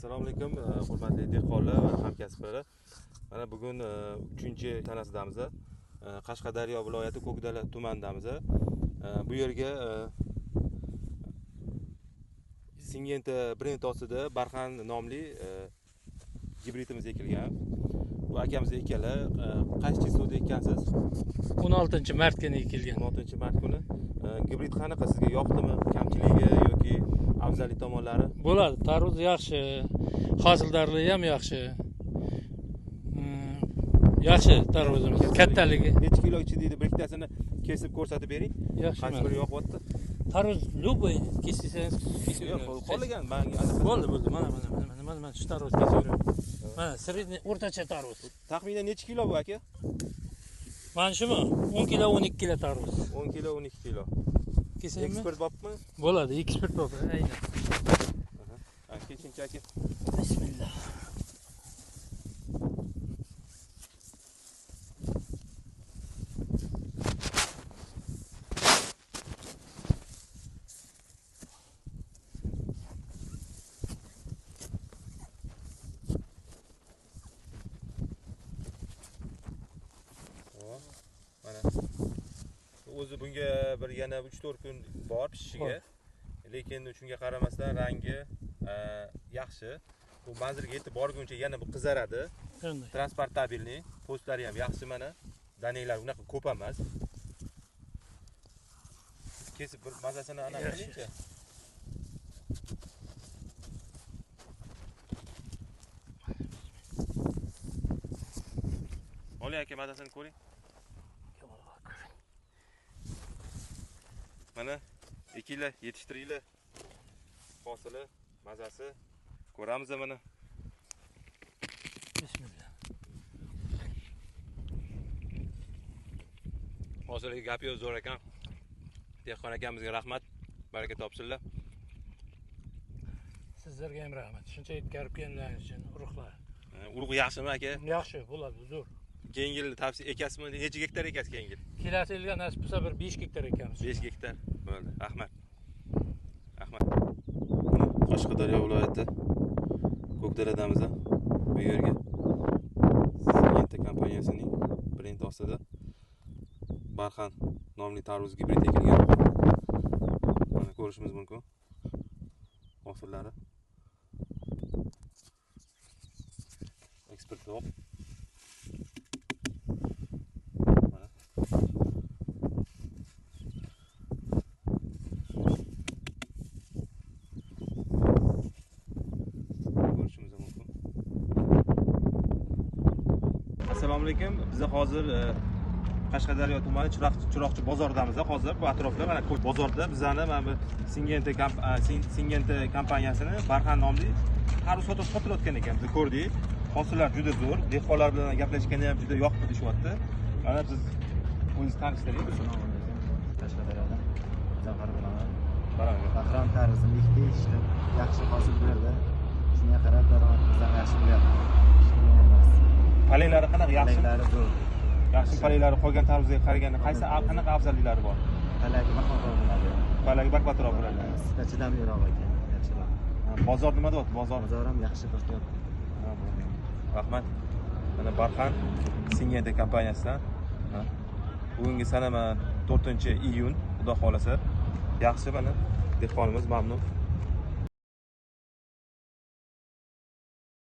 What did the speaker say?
Assalomu alaykum hurmatli dehqonlar va hamkasblar. Mana bugun 3-sanasidamiz. Qashqadaryo viloyati Ko'kdala tumanidamiz. Bu yerga Syngenta brend ostida Barxan nomli gibridimiz ekilgan. Bu akamiz ekkanlar. Qaysi chisloda ekkansiz? 16-mart kuni ekilgan. 16-mart kuni. Gibrid qanaqa sizga yoqdimi? Kamchiligi yoki afzallik tomonlari? Bo'ladi, tarvuz yaxshi, hosildorligi ham yaxshi. Yaxshi tarvuzimiz, kattaligi. Necha kilo ichi deydi? Bir ikkitasini kesib ko'rsatib bering. Yaxshi. Qaysi biri yoqyapti? Tarvuz любой kessangiz yo'q, qolgan menga. Bo'ldi, bo'ldi. Mana mana mana mana mana shu tarvuz kesaveraman. Mana sredniy o'rtacha tarvuz. Taxminan necha kilo bu aka? Mana shumi? 10 kilo, 12 kilo tarvuz. 10 kilo, 12 kilo. Kesaymi? Ekspert bobmi? Bo'ladi, ekspert bob, aynan. Aha. Kechinchi aka. Bismillah. Mana o'zi bunga bir yana 3-4 kun bor pishishiga. Lekin shunga qaramasdan rangi yaxshi. Bu manzilga yetib borguncha yana bu qizaradi. Transportabilniy, postlari ham yaxshi mana. Dananglar unaqa ko'p emas. Kesib bir mazasini aniq qilingchi. Oling aka, mazasini ko'ring. Mana ekinglar, yetishtiringlar. Hosili, mazasi ko'ramiz mana. Bismillah. Hosiliga gap yo'q, zo'r ekan. Dehqon akamizga rahmat. Baraka topsinlar. Sizlarga ham rahmat. Shuncha yetkazib kelganingiz uchun urug'lar. Urug' yaxshimi aka? Yaxshi, bo'ladi, zo'r. Keyingi yil tavsiya ekasizmi? Necha gektar ekasiz keyingi yil? Kelasi yilga nasib bo'lsa bir 5 gektar ekamiz. 5 gektar. Bo'ldi. Rahmat. Rahmat. Qashqadaryo viloyati Ko'kdaladamiz. Bu yerga Syngenta kompaniyasining brend ostida Barxan nomli tarvuz gibrid ekilgan. Mana ko'rishimiz mumkin. Hosillari. Ekspert top. Assalomu alaykum. Biz hozir Qashqadaryo tumani Chiroqchi bozoridamiz. Hozir bu atrofda mana bozorda bizani mana bu Syngenta kompaniyasini Barxan nomli tarvuz sotilayotgan ekan. Biz ko'rdik. Hosillar juda zo'r. Dehqonlar bilan gaplashganda ham juda yoqdi deyishyapti. Mana siz o'zingiz tanishtiring. Assalomu alaykum. Qashqadaryodan Zafar bo'laman. Barxan tarvuzini ekdik, ishlab yaxshi hosil berdi. Shunga qarab daromadimiz ham yaxshi bo'lyapti. Palaklari qanaqa yaxshi? Palaklari zo'r. Yaxshi palaklari qolgan tarvuzga qaraganda qaysi qanaqa afzalliklari bor? Palagi baquvvatroq bo'ladi. Palagi baquvvatroq bo'ladi. Sifati chidamliroq ekan, yaxshiroq. Bozor nima deyapti? Bozor. Bozor ham yaxshi sotyapti. Rahmat. Mana Barxan Syngenta kompaniyasidan. Bugungi sana 4-iyun, xudo xolasa. Yaxshi mana dehqonimiz mamnun.